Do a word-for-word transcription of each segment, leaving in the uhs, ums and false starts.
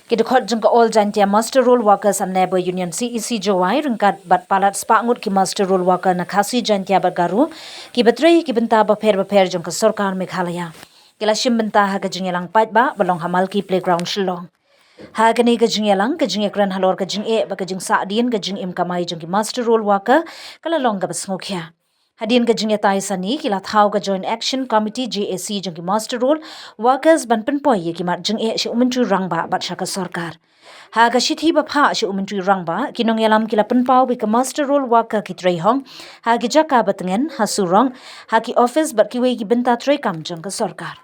Ki dkhot jong ka All Jaintia Muster Roll Workers and Labour Union, C A C Jowai, ryngkat bad palat spah ngut ki muster roll worker na Khasi, Jaintia bad Garo, kiba trei ki bynta bapher bapher jong ka sorkar Meghalaya, ki la shim bynta ha ka jingïalang paidbah ba long ha Malki Playground, Shillong. Ha kane ka jingïalang, ka jingïakren halor ka jingeh bad ka jingsahdien ka jingim kamai jong ki muster roll worker ka la long kaba sngewkhia. Hadien ka jingïatai sani, ki la thaw ka Joint Action Committee, J A C, jong ki muster roll workers ban pynpoi ïa ki mat jingeh sha u Myntri Rangbah bad sha ka sorkar. Ha ka shithi ba phah sha u Myntri Rangbah, ki nongïalam ki la pynpaw ba ka muster roll worker ki trei hong ha ki jaka ba tngen, ha surok, ha ki office bad kiwei ki bynta treikam jong ka sorkar.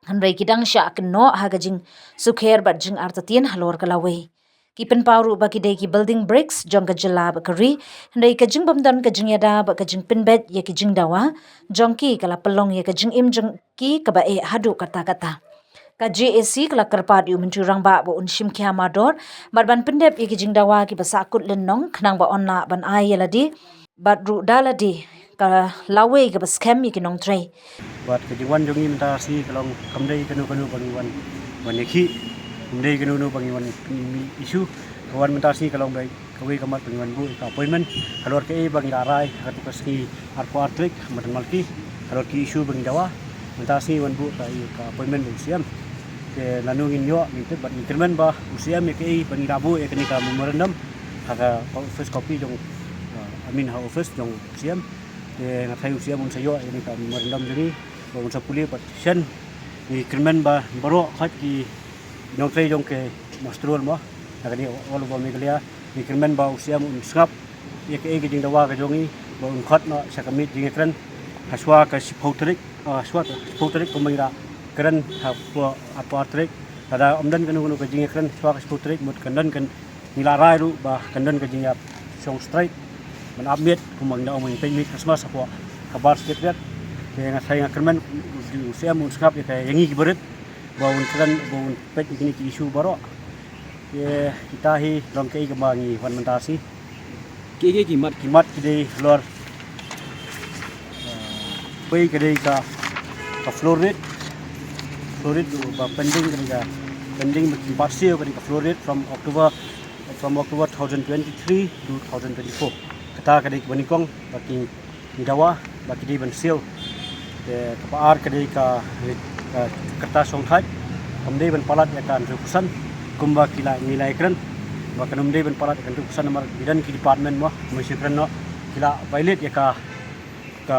Hynrei ki dang shah kynnoh ha ka jingsukher bad jingartatien halor ka lawei. Ki pynpaw ruh ba ki dei ki building bricks jong ka jylla bad ka ri, hynrei ka jingbymdon ka jingïada bad ka jingpynbeit ïa ki jingdawa jong ki ka la pynlong ïa ka jingim jong ki kaba eh haduh katta katta. Ka J A C ka la kyrpad ïa u Myntri Rangbah ba un shim khia mardor bad ban pyndep ïa ki jingdawa kiba sahkut lynnong, khnang ba yn lah ban ai ïa lade bad ruh da lade ka lawei kaba skhem ïa ki nongtrei. Bad ka jingwan jong ngi mynta ka sngi ka long kam dei kano kano ba ngi wan, wan ïakhih, kam dei kano kano ba ngi wan mih issue. Ka wan mynta ka sngi ka long ba kawei ka mat ba ngi wan buh ïa ka appointment halor kaei ba ngi la rai ha katu ka sngi arphew ar tarik mynta Malki, halor ki issue ba ngi dawa. Mynta ka sngi wan buh ka, ïa ka appointment ba u C M. Te lano ngin ïoh, ngin tip, bad ngi kyrmen ba u C M ïa kaei ba ngi la buh ïa kane ka memorandum ha ka office copy jong, uh, I mean, ha office jong u C M. Te nga tharai u C M un sa ïoh ïa kane ka memorandum jong ngi, ba un sa pule bad shen. Ngi kyrmen ba baroh khoit ki nongtrei jong ki muster roll mo, na kane all over Meghalaya, ngi kyrmen ba u C M un sngap ïa kaei ka jingdawa ka jong ngi, ba un khot noh sha ka miet jingïakren ha shwa ka shiphew tarik, ah, shwa ka shiphew tarik kumba ngi la kren ha arphew ar tarik. Lada ym don kano kano ka jingïakren shwa ka shiphew tarik, mut kan don, kan, ngi la rai ruh ba kan don ka jingïashong strike ban ap miet kumba ngi la ong, ban peit miet Christmas hapoh ka bar Secretariat. Te nga tharai, nga kyrmen u C M un sngap ïa ka, ïa ngi ki barit, ba un kren, ba un peit ïa kine ki issue baroh. Te kita hi long kaei kaba ngi wan mynta ka sngi. Kiei kiei ki mat? Ki mat ki dei halor, ah, pei ka dei ka, ka floor rate. Floor rate ba pending, ka dei ka pending ba ki pass siew, ka dei ka floor rate from October, from October two thousand twenty-three to two thousand twenty-four. Kata ka dei kaba nyngkong ba ki ngi dawa ba ki dei ban siew. Te kaba ar ka dei ka, ka kyrta shongthait, kam dei ban palat ïa ka hynriew percent kumba ki la, ngi la ïakren, ba kan ym dei ban palat ïa ka hynriew percent namar ki don ki department mo, kumba shu kren noh, ki la violate ïa ka, ka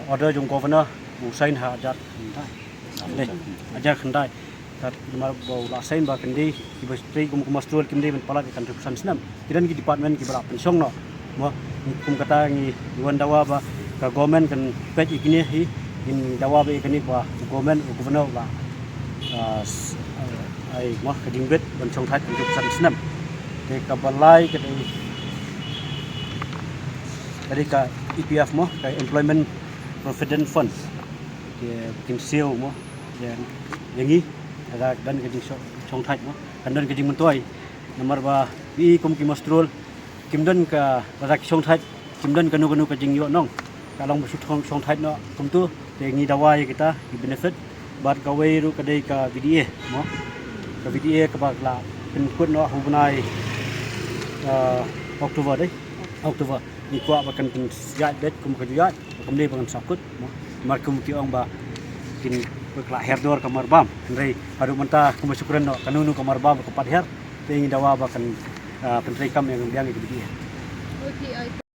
order jong governor u sign ha hajar khyndai. Dei, hajar khyndai. Tat namar ba u la sign ba kan dei, kiba trei kum ki muster roll kim dei ban palat ïa ka hynriew percent snem. Ki don ki department kiba la pynshong noh. Mo, kum kata ngi wan dawa ba ka government kan peit ïa kine hi, ngin dawa ba ïa kane ba u government, u governor u la, ah, s-, ah, ai mo ka jingbit ban shongthait ka hynriew percent snem. Te kaba lai ka dei, ka dei ka E P F mo, ka Employment Provident Fund. Te kin siew mo ïa, ïa ngi, lada don ka jingshong, shongthait mo, kan don ka jingmyntoi. Namar ba i kum ki muster roll kim don ka, lada ki shongthait kim don kano kano ka jingïoh nong, ka long ba shu shong, shongthait noh kumto. Te ngi dawa ïa kita ki benefit. Bad kawei ruh ka dei ka V D A mo, ka V D A kaba la pynkut noh ha u bnai, ah, October, dei October. Ngi kwah ba kan pynïaid beit kum ka ju ïaid, ba kam dei ba kan sahkut mo. Namar kum ki ong ba kin, ba ka la her dor ka marbam. Hynrei haduh mynta kumba shu kren noh, kano kano ka marbam ka pat her. Te ngi dawa ba kan, ah, pyntreikam ïa ka biang ïa ka V D A.